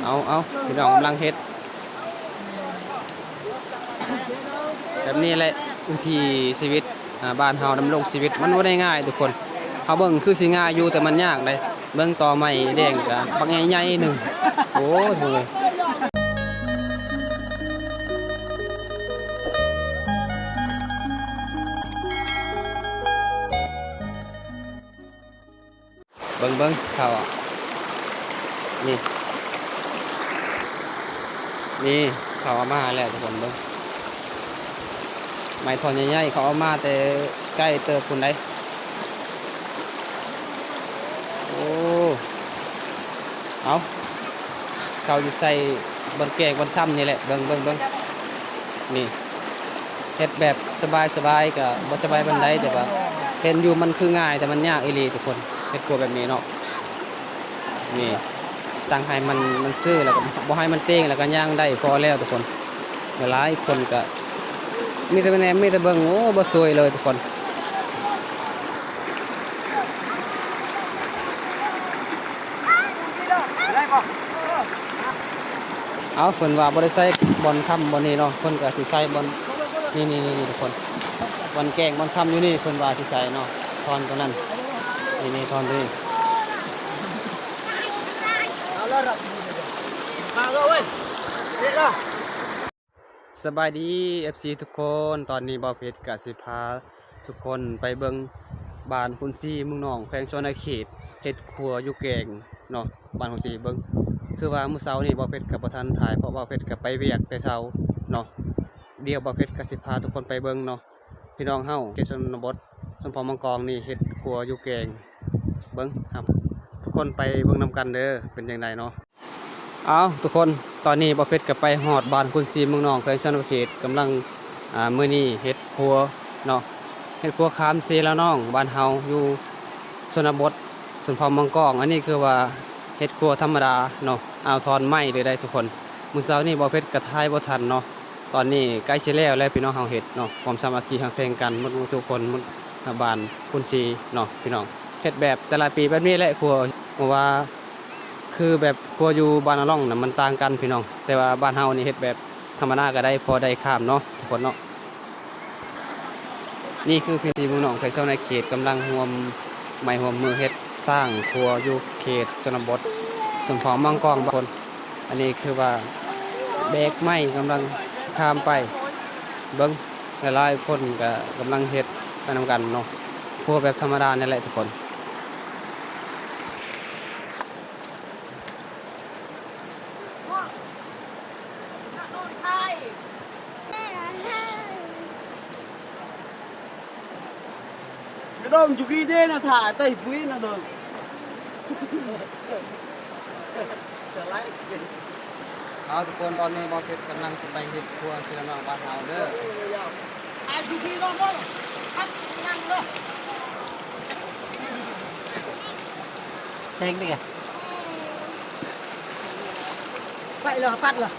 ເອົາ ເອົາ ພີ່ນ້ອງກຳລັງເຮັດ ແບບນີ້ແຫຼະ ວິຖີຊີວິດ ອ່າ ບ້ານເຮົາດຳລົງຊີວິດ ມັນບໍ່ໄດ້ງ່າຍທຸກຄົນ. ເຮົາເບິ່ງຄືຊິງ່າຍຢູ່ ແຕ່ມັນຍາກເດ້. ເບິ່ງຕໍໄມ້ແດງກະບັກໃຫຍ່ໆໜຶ່ງ ໂອ້ຍ. ເບິ່ງ ເບິ່ງ ເຂົາ ນີ້ ນີ້ ເຂົາເອົາມາແລ້ວທຸກຄົນ ເບິ່ງ ໄມ້ທ່ອນໃຫຍ່ໆ ເຂົາເອົາມາແຕ່ໄກເຕີບພຸ້ນໃດ. ໂອ້ ເອົາ ເຂົາຊິໃສ່ບ່ອນແກງບ່ອນຄຳນີ້ແຫຼະ ເບິ່ງ ເບິ່ງ ເບິ່ງ ນີ້ ເຮັດແບບສະບາຍໆ ກະບໍ່ສະບາຍປານໃດ ແຕ່ວ່າເຫັນຢູ່ມັນຄືງ່າຍ ແຕ່ມັນຍາກອີ່ຫຼີທຸກຄົນ ເຮັດຄົວແບບນີ້ເນາະ. ນີ້ ຕັ້ງໃຫ້ມັນ ມັນຊື່ ແລ້ວກະບໍ່ໃຫ້ມັນເຕ່ງ ແລ້ວກະຍ່າງໄດ້ພໍແລ້ວທຸກຄົນ. ຫຼາຍໆຄົນກະມີແຕ່ແນມ ມີແຕ່ເບິ່ງ ໂອ້ ບໍ່ຊ່ວຍເລີຍທຸກຄົນ. ເອົາ ເພິ່ນວ່າບໍ່ໄດ້ໃສ່ບ່ອນຄ້ຳບ່ອນນີ້ເນາະ ເພິ່ນກະຊິໃສ່ບ່ອນ ນີ້ໆໆ ທຸກຄົນ ບ່ອນແກງບ່ອນຄ້ຳຢູ່ນີ້ ເພິ່ນວ່າຊິໃສ່ເນາະ ທ່ອນຕົວນັ້ນ ນີ້ໆ ທ່ອນຕົວນີ້. ສະບາຍດີ ເອັຟຊີ ທຸກຄົນ ຕອນນີ້ບ່າວເພັດກະຊິພາທຸກຄົນໄປເບິ່ງບ້ານຄຸນຊີເມືອງໜອງ ແຂວງສະຫວັນນະເຂດ ເຮັດຄົວຢູ່ແກງເນາະ ບ້ານຄຸນຊີ. ເບິ່ງ ຄືວ່າມື້ເຊົ້ານີ້ບ່າວເພັດກະບໍ່ທັນຖ່າຍ ເພາະບ່າວເພັດກະໄປວຽກແຕ່ເຊົ້າເນາະ. ດຽວບ່າວເພັດກະຊິພາທຸກຄົນໄປເບິ່ງເນາະ ພີ່ນ້ອງເຮົາເຂດຊົນນະບົດ ຊົນເຜົ່າມັງກອງນີ້ເຮັດຄົວຢູ່ແກງ. ເບິ່ງ ເຮົາທຸກຄົນໄປເບິ່ງນຳກັນເດີ ເປັນຈັ່ງໃດເນາະ. ເອົາ ທຸກຄົນ ຕອນນີ້ບ່າວເພັດກະໄປຮອດບ້ານຄຸນຊີເມືອງໜອງ ແຂວງສະຫວັນນະເຂດ ກຳລັງ ອ່າ ມື້ນີ້ເຮັດຄົວເນາະ ເຮັດຄົວຄາມເຊລະນອງ ບ້ານເຮົາຢູ່ຊົນນະບົດ ຊົນເຜົ່າມັງກອງ. ອັນນີ້ຄືວ່າເຮັດຄົວທຳມະດາເນາະ ເອົາທ່ອນໄມ້ເລີຍໄດ໋ທຸກຄົນ. ມື້ເຊົ້ານີ້ບ່າວເພັດກະຖ່າຍບໍ່ທັນເນາະ ຕອນນີ້ໃກ້ຊິແລ້ວແລ້ວ ພີ່ນ້ອງເຮົາເຮັດເນາະ ຄວາມສາມັກຄີຮັກແພງກັນໝົດໝູ່ສູ່ຄົນ ໝົດບ້ານຄຸນຊີເນາະ ພີ່ນ້ອງ. ເຮັດແບບແຕ່ລະປີແບບນີ້ແຫຼະ ຄົວ ເພາະວ່າ ຄືແບບຄົວຢູ່ບ້ານນາລ່ອງນະ ມັນຕ່າງກັນພີ່ນ້ອງ ແຕ່ວ່າບ້ານເຮົານີ້ເຮັດແບບທຳມະດາກະໄດ້ ພໍໄດ້ຄາມເນາະ ທຸກຄົນເນາະ. ນີ້ຄືພື້ນທີ່ເມືອງໜອງ ແຂວງສະຫວັນນະເຂດ ກຳລັງຮ່ວມໄມ້ຮ່ວມມືເຮັດສ້າງຄົວຢູ່ເຂດຊົນນະບົດ ຊົນເຜົ່າມັງກອງບາງຄົນ. ອັນນີ້ຄືວ່າແບກໄມ້ກຳລັງຄາມໄປ ເບິ່ງ ຫຼາຍໆຄົນກະກຳລັງເຮັດໄປນຳກັນເນາະ ຄົວແບບທຳມະດານີ້ແຫຼະທຸກຄົນ. ກະດົງຈຸກີເດນະ ຖ້າໄຕ້ປຸຍນະດົງ. ເອົາ ທຸກຄົນ ຕອນນີ້ບ່າວເພັດກຳລັງຈະໄປເຮັດຄົວເຊລະນອງບ້ານເຮົາເດີ. ແທງເດ ໄປເລີຍ ປັດເລີຍ.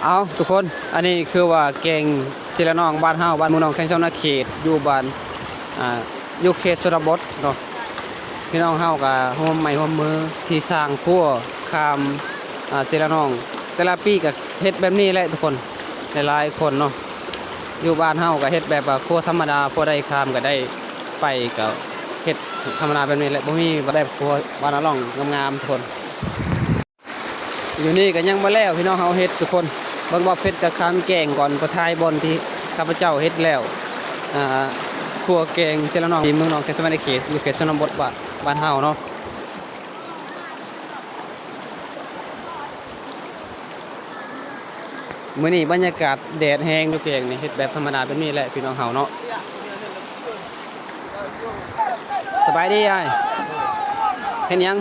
ເອົາ ທຸກຄົນ ອັນນີ້ຄືວ່າແກງເຊລະນອງບ້ານເຮົາ ບ້ານເມືອງໜອງ ແຂວງສະຫວັນນະເຂດ ຢູ່ບ້ານ ອ່າ ຢູ່ເຂດຊົນນະບົດເນາະ. ພີ່ນ້ອງເຮົາກະຮ່ວມໄມ້ຮ່ວມມືທີ່ສ້າງຄົວຄາມ ອ່າ ເຊລະນອງ ແຕ່ລະປີກະເຮັດແບບນີ້ແຫຼະທຸກຄົນ ຫຼາຍໆຄົນເນາະ. ຢູ່ບ້ານເຮົາກະເຮັດແບບວ່າຄົວທຳມະດາ ພໍໄດ້ຄາມກະໄດ້ໄປ ກະເຮັດທຳມະດາແບບນີ້ແຫຼະ ບໍ່ມີແບບຄົວບ້ານນາລ່ອງງາມໆທຸກຄົນ. ຢູ່ນີ້ກະຍັງບໍ່ແລ້ວ ພີ່ນ້ອງເຮົາເຮັດທຸກຄົນ. ເບິ່ງ ບ່າວເພັດກະຄາມແກງກ່ອນ ໄປຖ່າຍບ່ອນທີ່ຂ້າພະເຈົ້າເຮັດແລ້ວ ອ່າ ຄົວແກງເຊລະນອງ ທີ່ເມືອງໜອງ ແຂວງສະຫວັນນະເຂດ ຢູ່ເຂດຊົນນະບົດບ້ານ ບ້ານເຮົາເນາະ. ມື້ນີ້ບັນຍາກາດແດດແຮງ ຢູ່ແກງນີ້ເຮັດແບບທຳມະດາແບບນີ້ແຫຼະ ພີ່ນ້ອງເຮົາເນາະ. ສະບາຍດີອ້າຍ ເຮັດຫຍັງ?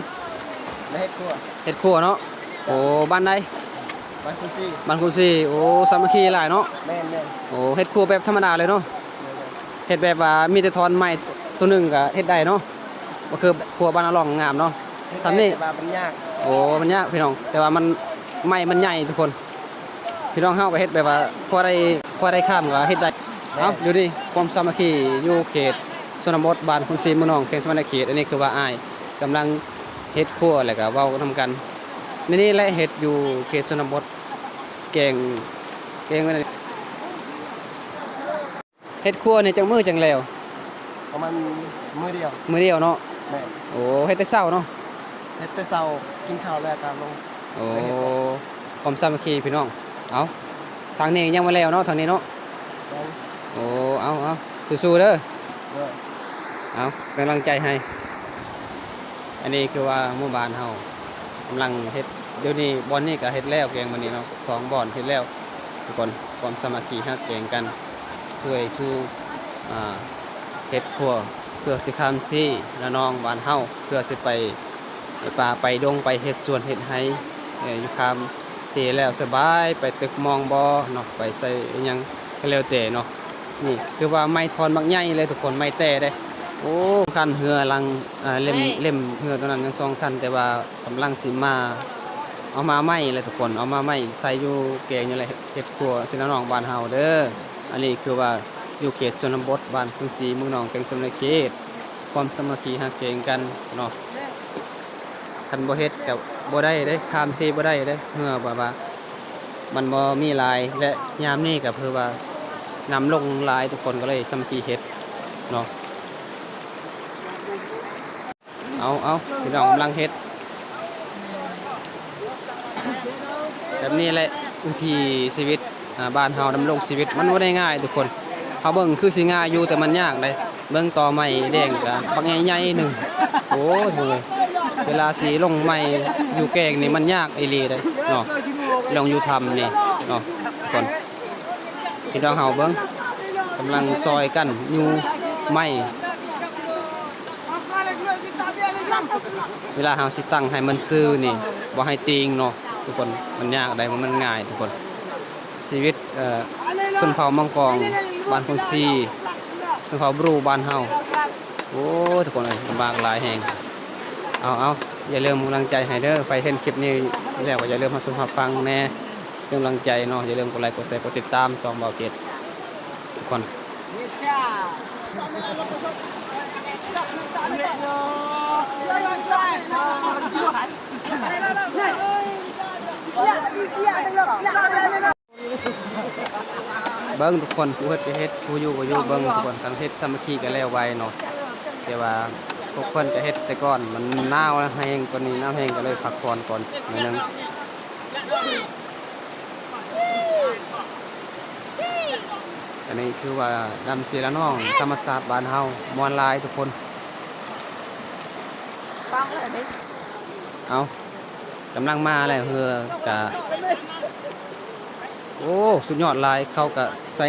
ມາເຮັດຄົວ. ເຮັດຄົວເນາະ. ໂອ້ ບ້ານໃດ? ບ້ານຄຸນຊີ. ບ້ານຄຸນຊີ. ໂອ້ ສາມັກຄີຫຼາຍເນາະ. ແມ່ນໆ. ໂອ້ ເຮັດຄົວແບບທຳມະດາເລີຍເນາະ. ແມ່ນໆ. ເຮັດແບບວ່າມີແຕ່ທ່ອນໄມ້ໂຕໜຶ່ງກໍເຮັດໄດ້ເນາະ. ບໍ່ຄືຄົວບ້ານອາຫຼອງງາມເນາະ. ເຮັດໄດ້ ສ່ຳນີ້ ແຕ່ວ່າມັນຍາກ. ໂອ້ ມັນຍາກພີ່ນ້ອງ ແຕ່ວ່າມັນ ໄມ້ມັນໃຫຍ່ທຸກຄົນ. ພີ່ນ້ອງເຮົາກໍເຮັດແບບວ່າພໍໄດ້ ພໍໄດ້ຂ້າມກໍເຮັດໄດ້. ແມ່ນ. ເອົ້າ ຢູ່ນີ້ຄວາມສາມັກຄີຢູ່ເຂດຊົນນະບົດ ບ້ານຄຸນຊີ ເມືອງນອງ ແຂວງສະຫວັນນະເຂດ. ອັນນີ້ຄືວ່າອ້າຍກຳລັງເຮັດຄົວ ແລ້ວກໍເວົ້ານຳກັນ. ໃນນີ້ແຫຼະ ເຮັດຢູ່ເຂດຊົນນະບົດ ແກງ ແກງໄວ້ໃນ ເຮັດຄົວນີ້ຈັກມື້ຈັ່ງແລ້ວ? ປະມານມື້ດຽວ. ມື້ດຽວເນາະ. ແມ່ນ. ໂອ້ ເຮັດແຕ່ເຊົ້າເນາະ. ເຮັດແຕ່ເຊົ້າ ກິນເຂົ້າແລ້ວກໍລົງ. ໂອ້ ຄວາມສາມັກຄີພີ່ນ້ອງ. ເອົ້າ ທາງນີ້ຍັງບໍ່ແລ້ວເນາະ ທາງນີ້ເນາະ. ຍັງ. ໂອ້ ເອົາໆ ສູ້ໆເດີ. ເດີ. ເອົາ ເປັນກຳລັງໃຈໃຫ້. ອັນນີ້ຄືວ່າໝູ່ບ້ານເຮົາກຳລັງເຮັດ ດຽວນີ້ບ່ອນນີ້ກໍເຮັດແລ້ວ ແກງມື້ນີ້ເນາະ ສອງບ່ອນເຮັດແລ້ວທຸກຄົນ. ຄວາມສາມັກຄີຮັກແກງກັນ ຊ່ວຍຊູ່ ອ່າ ເຮັດຄົວ ເພື່ອຊິຂ້າມເຊລະນອງບ້ານເຮົາ ເພື່ອຊິໄປ ໄປປ່າໄປດົງ ໄປເຮັດສວນເຮັດໄຮ່ ເອີ ຢູ່ຂ້າມເຊແລ້ວສະບາຍ ໄປຕຶກມອງບໍ່ເນາະ ໄປໃສ່ອີ່ຫຍັງກໍແລ້ວແຕ່ເນາະ. ນີ້ຄືວ່າໄມ້ທ່ອນບັກໃຫຍ່ເລີຍທຸກຄົນ ໄມ້ແຕ່ເດ້. ໂອ້ ຄັນເຮືອຫຼັງ ເອີ ເຫຼັ້ມ ເຫຼັ້ມເຮືອຕົວນັ້ນຍັງສອງຄັນ ແຕ່ວ່າກຳລັງຊິມາ ເອົາມາໃໝ່ແຫຼະທຸກຄົນ ເອົາມາໃໝ່ໃສ່ຢູ່ແກງນີ້ແຫຼະ ເຮັດຄົວເຊລະນອງບ້ານເຮົາເດີ. ອັນນີ້ຄືວ່າຢູ່ເຂດຊົນນະບົດ ບ້ານຄຸນສີ ເມືອງໜອງແກງ ສະຫວັນນະເຂດ. ຄວາມສາມັກຄີຮັກແກງກັນເນາະ. ຄັນບໍ່ເຮັດກໍບໍ່ໄດ້ເດ້ ຂ້າມເຊບໍ່ໄດ້ເດ້ ເຮືອແບບວ່າມັນບໍ່ມີຫຼາຍ ແລະ ຍາມນີ້ກໍຄືວ່ານ້ຳລົງຫຼາຍ ທຸກຄົນກໍເລີຍສາມັກຄີເຮັດເນາະ. ເອົາໆ ພີ່ນ້ອງກຳລັງເຮັດ ແບບນີ້ແຫຼະ ວິຖີຊີວິດ ອ່າ ບ້ານເຮົາດຳລົງຊີວິດ ມັນບໍ່ໄດ້ງ່າຍທຸກຄົນ. ເຮົາເບິ່ງຄືຊິງ່າຍຢູ່ ແຕ່ມັນຍາກເດ້. ເບິ່ງຕໍໄມ້ແດງກະບັກໃຫຍ່ໆໜຶ່ງ ໂອ້ຍ ເວລາຊິລົງໄມ້ຢູ່ແກງນີ້ມັນຍາກອີ່ຫຼີເດ້ເນາະ ລົງຢູ່ຖ້ຳນີ້ເນາະ. ທຸກຄົນ ພີ່ນ້ອງເຮົາເບິ່ງ ກຳລັງຊ່ອຍກັນຍູ້ໄມ້. ເວລາເຮົາຊິຕັ້ງໃຫ້ມັນຊື່ນີ້ ບໍ່ໃຫ້ຕີງເນາະທຸກຄົນ ມັນຍາກໄດ໋ ບໍ່ແມ່ນງ່າຍທຸກຄົນ. ຊີວິດ ເອີ ຊົນເຜົ່າມັງກອງ ບ້ານຄົນຊີ ຊົນເຜົ່າບຣູ ບ້ານເຮົາ. ໂອ້ ທຸກຄົນເອີຍ ລຳບາກຫຼາຍແຮງ. ເອົາໆ ຢ່າລືມກຳລັງໃຈໃຫ້ເດີ ໃຜເຫັນຄລິບນີ້ແລ້ວກໍຢ່າລືມຮັບຊົມຮັບຟັງແດ່ ເປັນກຳລັງໃຈເນາະ. ຢ່າລືມກົດໄລ ກົດແຊ ກົດຕິດຕາມຊ່ອງບ່າວເກດ ທຸກຄົນ. ເບິ່ງທຸກຄົນ ຜູ້ເຮັດກໍເຮັດ ຜູ້ຢູ່ກໍຢູ່. ເບິ່ງທຸກຄົນ ຄັນເຮັດສາມັກຄີກໍແລ້ວໄວເນາະ. ແຕ່ວ່າພວກເພິ່ນກໍເຮັດແຕ່ກ່ອນ ມັນໜາວແຮງ ຕອນນີ້ໜາວແຮງ ກໍເລີຍພັກຜ່ອນກ່ອນໜ້ອຍໜຶ່ງ. ອັນນີ້ຄືວ່ານ້ຳເຊລະນອງ ທຳມະຊາດບ້ານເຮົາ ມ່ວນຫຼາຍທຸກຄົນ. ເອົາ ກຳລັງມາແລ້ວ ເຮືອກະ ໂອ້ ສຸດຍອດຫຼາຍ. ເຂົາກະໃສ່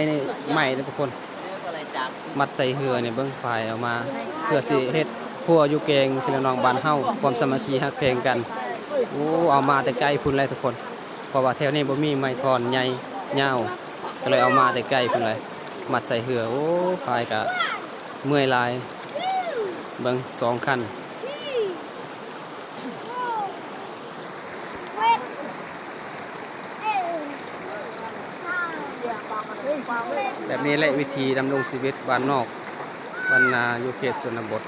ໄມ້ເດ້ທຸກຄົນ ມັດໃສ່ເຮືອນີ້. ເບິ່ງ ຝາຍເອົາມາ ເພື່ອຊິເຮັດຄົວຢູ່ແກງເຊລະນອງບ້ານເຮົາ ຄວາມສາມັກຄີຮັກແພງກັນ. ໂອ້ ເອົາມາແຕ່ໄກພຸ້ນແຫຼະທຸກຄົນ ເພາະວ່າແຖວນີ້ບໍ່ມີໄມ້ທ່ອນໃຫຍ່ຍາວ ກໍເລີຍເອົາມາແຕ່ໄກພຸ້ນແຫຼະ ມັດໃສ່ເຮືອ. ໂອ້ ພາຍກະເມື່ອຍຫຼາຍ ເບິ່ງສອງຄັນ. ແບບນີ້ແຫຼະ ວິຖີດຳລົງຊີວິດບ້ານນອກ ບ້ານນາ ຢູ່ເຂດຊົນນະບົດ.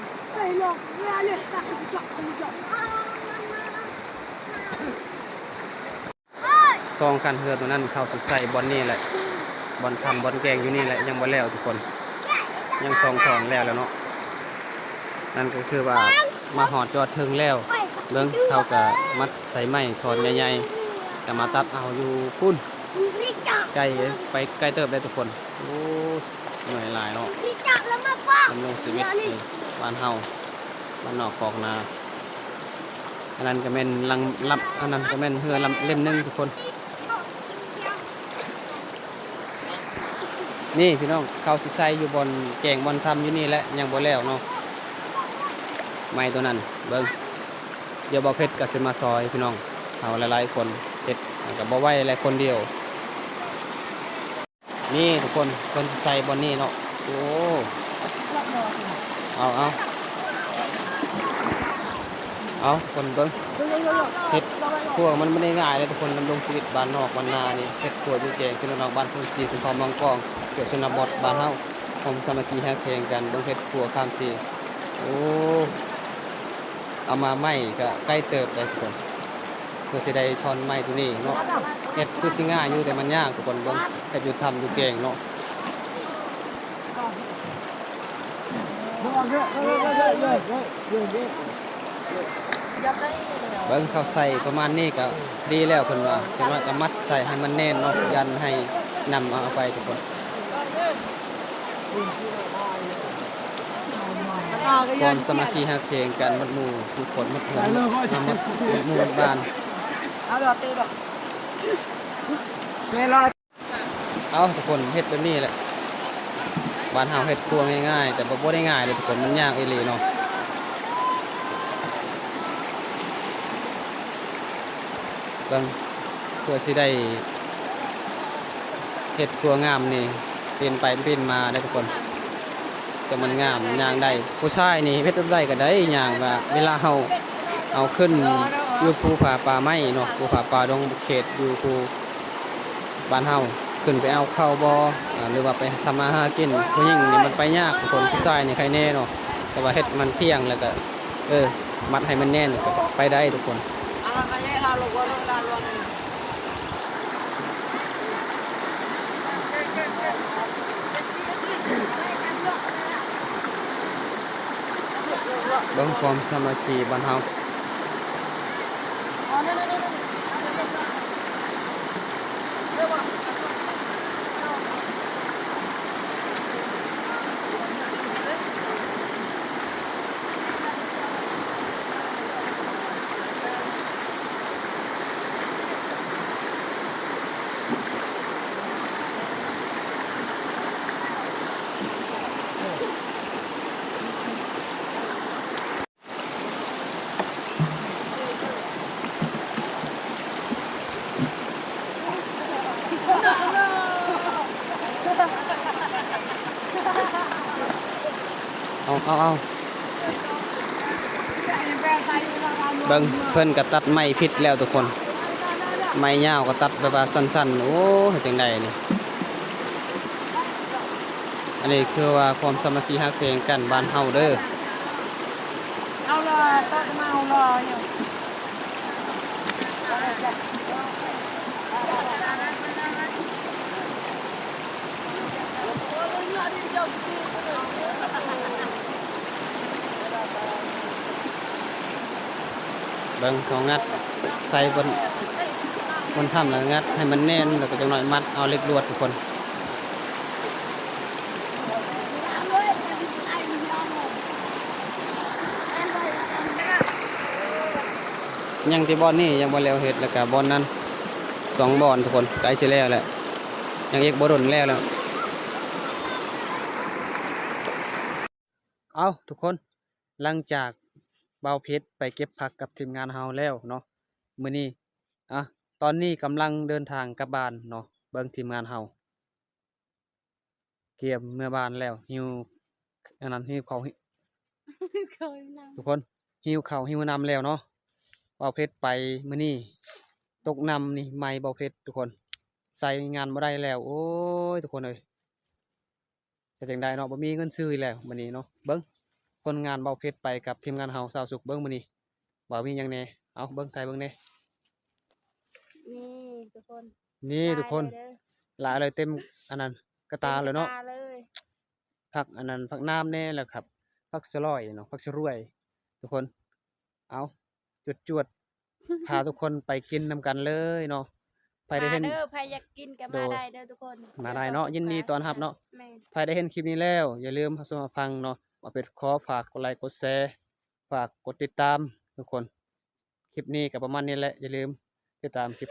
ສອງຄັນເຮືອຕົວນັ້ນ ເຂົາຊິໃສ່ບ່ອນນີ້ແຫຼະ ບ່ອນທຳ ບ່ອນແກງຢູ່ນີ້ແຫຼະ ຍັງບໍ່ແລ້ວທຸກຄົນ ຍັງສອງທ່ອນແລ້ວແລ້ວເນາະ. ນັ້ນກໍຄືວ່າມາຮອດຈອດເຖິງແລ້ວ. ເບິ່ງ ເຂົາກໍມັດໃສ່ໄມ້ທ່ອນໃຫຍ່ໆ ກໍມາຕັດເອົາຢູ່ພຸ້ນ ໄກ ໄປໄກເຕີບເດ້ທຸກຄົນ. ໂອ້ ເມື່ອຍຫຼາຍເນາະ ດຳລົງຊີວິດຢູ່ບ້ານເຮົາ ບ້ານນອກຄອກນາ. ອັນນັ້ນກໍແມ່ນລຳ ລຳ ອັນນັ້ນກໍແມ່ນເຮືອລຳ ເຫຼັ້ມໜຶ່ງທຸກຄົນ. ນີ້ພີ່ນ້ອງ ເຂົາຊິໃສ່ຢູ່ບ່ອນແກງ ບ່ອນທຳຢູ່ນີ້ແຫຼະ ຍັງບໍ່ແລ້ວເນາະ. ໄມ້ຕົວນັ້ນເບິ່ງ. ດຽວບ່າວເພັດກໍຊິມາຊ່ອຍພີ່ນ້ອງເຮົາຫຼາຍໆຄົນເຮັດ ແລ້ວກໍບໍ່ໄຫວແຫຼະຄົນດຽວ. ນີ້ທຸກຄົນ ເພິ່ນໃສ່ບ່ອນນີ້ເນາະ. ໂອ້ ເອົາ ເອົາ ເອົາ ຄົນເບິ່ງ ເຮັດຄົວມັນບໍ່ໄດ້ງ່າຍເດ້ທຸກຄົນ. ດຳລົງຊີວິດບ້ານນອກບ້ານນານີ້ ເຮັດຄົວຢູ່ແຈ້ງຊະນະນອກ ບ້ານໂພນສີ ຊຸມພອນ ເມືອງກອງ ແຂວງຊົນນະບົດ ບ້ານເຮົາ ຄວາມສາມັກຄີຮັກແພງກັນ. ເບິ່ງເຮັດຄົວຄາມສີ ໂອ້ ເອົາມາໃໝ່ກໍໄກເຕີບເດ້ທຸກຄົນ ເພື່ອຊິໄດ້ທ່ອນໄມ້ຕົວນີ້ເນາະ. ເຮັດຄືຊິງ່າຍຢູ່ ແຕ່ມັນຍາກທຸກຄົນ. ເບິ່ງ ເຮັດຢູ່ຖ້ຳຢູ່ແກ້ງເນາະ. ເບິ່ງ ເຂົາໃສ່ປະມານນີ້ກໍດີແລ້ວເພິ່ນວ່າ. ຢ່າງໜ້ອຍກໍມັດໃສ່ໃຫ້ມັນແໜ້ນເນາະ ຢ້ານໃຫ້ນ້ຳເອົາໄປທຸກຄົນ. ຄວາມສາມັກຄີຮັກແພງກັນໝົດໝູ່ທຸກຄົນ ໝົດເຮືອນ ໝົດໝູ່ໝົດບ້ານ. ເອົາທຸກຄົນ ເຮັດແບບນີ້ແຫຼະ ບ້ານເຮົາເຮັດຄົວງ່າຍໆ ແຕ່ບໍ່ ບໍ່ໄດ້ງ່າຍເດ້ທຸກຄົນ ມັນຍາກອີ່ຫຼີເນາະ. ເບິ່ງ ເພື່ອຊິໄດ້ເຮັດຄົວງາມນີ້ ປິ່ນໄປປິ່ນມາເດ້ທຸກຄົນ ຈັ່ງມັນງາມ ຍ່າງໄດ້. ຜູ້ຊາຍນີ້ເຮັດແບບໃດກໍໄດ້ ຍ່າງວ່າເວລາເຮົາເອົາຂຶ້ນຢູ່ພູຜາປ່າໄມ້ເນາະ ພູຜາປ່າດົງເຂດ ຢູ່ພູ ບ້ານເຮົາ ຂຶ້ນໄປເອົາເຂົ້າບໍ່ ອາ ຫຼືວ່າໄປທຳມາຫາກິນ. ຜູ້ຍິງນີ້ມັນໄປຍາກທຸກຄົນ ຜູ້ຊາຍນີ້ໄຄແນ່ເນາະ ແຕ່ວ່າເຮັດມັນທ່ຽງ ແລ້ວກໍ ເອີ ມັດໃຫ້ມັນແໜ້ນ ແລ້ວກໍໄປໄດ້ທຸກຄົນ. ເບິ່ງຄວາມສາມັກຄີບ້ານເຮົາ. ເອົາ ເອົາ ເອົາ ເບິ່ງ ເພິ່ນກໍຕັດໄມ້ຜິດແລ້ວທຸກຄົນ ໄມ້ຍາວກໍຕັດແບບວ່າສັ້ນໆ. ໂອ້ ເຮັດຈັ່ງໃດນີ້? ອັນນີ້ຄືວ່າຄວາມສາມັກຄີຮັກແພງກັນບ້ານເຮົາເດີ້. ເອົາລະ ຕັດມາເອົາລະ. ເບິ່ງ ເຂົາງັດໃສ່ບົນ ບົນຖ້ຳ ແລ້ວງັດໃຫ້ມັນແໜ້ນ ແລ້ວກໍຈັກໜ້ອຍມັດເອົາເຫຼັກລວດທຸກຄົນ. ຍັງແຕ່ບ່ອນນີ້ຍັງບໍ່ແລ້ວເຮັດ ແລ້ວກະບ່ອນນັ້ນ ສອງບ່ອນທຸກຄົນ ໃກ້ຊິແລ້ວແລ້ວ ຍັງອີກບໍ່ດົນແລ້ວແລ້ວ. ເອົ້າ ທຸກຄົນ ຫຼັງຈາກບ່າວເພັດໄປເກັບຜັກກັບທີມງານເຮົາແລ້ວເນາະ ມື້ນີ້ ອະ ຕອນນີ້ກຳລັງເດີນທາງກັບບ້ານເນາະ. ເບິ່ງທີມງານເຮົາ ກຽມເມືອບ້ານແລ້ວ ຫິວ ອັນນັ້ນ ຫິວເຂົ້າ ເຂົ້ານຳ ທຸກຄົນ ຫິວເຂົ້າຫິວນ້ຳແລ້ວເນາະ. ບ່າວເພັດໄປມື້ນີ້ ຕົກນ້ຳນີ້ ໄໝ້ບ່າວເພັດທຸກຄົນ ໃຊ້ງານບໍ່ໄດ້ແລ້ວ. ໂອ້ຍ ທຸກຄົນເອີຍ ເຮັດຈັ່ງໃດເນາະ ບໍ່ມີເງິນຊື້ອີກແລ້ວມື້ນີ້ເນາະ. ເບິ່ງຜົນງານບ່າວເພັດໄປກັບທີມງານເຮົາ ຊາວສຸກ ເບິ່ງມື້ນີ້ວ່າມີຫຍັງແດ່. ເອົາ ເບິ່ງ ຖ່າຍເບິ່ງແດ່. ນີ້ທຸກຄົນ ນີ້ທຸກຄົນ ຫຼາຍເລີຍເດີ ຫຼາຍເລີຍ ເຕັມອັນນັ້ນກະຕາເລີຍເນາະ ເຕັມກະຕາເລີຍ. ຜັກອັນນັ້ນ ຜັກໜາມແດ່ ແລ້ວກໍຜັກສະຫຼອຍເນາະ ຜັກສະຫຼວຍ ທຸກຄົນ. ເອົາ ຈວດໆ ພາທຸກຄົນໄປກິນນຳກັນເລີຍເນາະ. ໃຜໄດ້ເຫັນ ມາເດີ ໃຜຢາກກິນກໍມາໄດ້ເດີທຸກຄົນ ມາໄດ້ເນາະ ຍິນດີຕ້ອນຮັບເນາະ. ແມ່ນ ໃຜໄດ້ເຫັນຄລິບນີ້ແລ້ວ ຢ່າລືມຮັບຊົມຮັບຟັງເນາະ. ບ່າວເພັດຂໍຝາກກົດໄລກົດແຊ ຝາກກົດຕິດຕາມທຸກຄົນ. ຄລິບນີ້ກໍປະມານນີ້ແຫຼະ ຢ່າລືມຕິດຕາມຄລິບ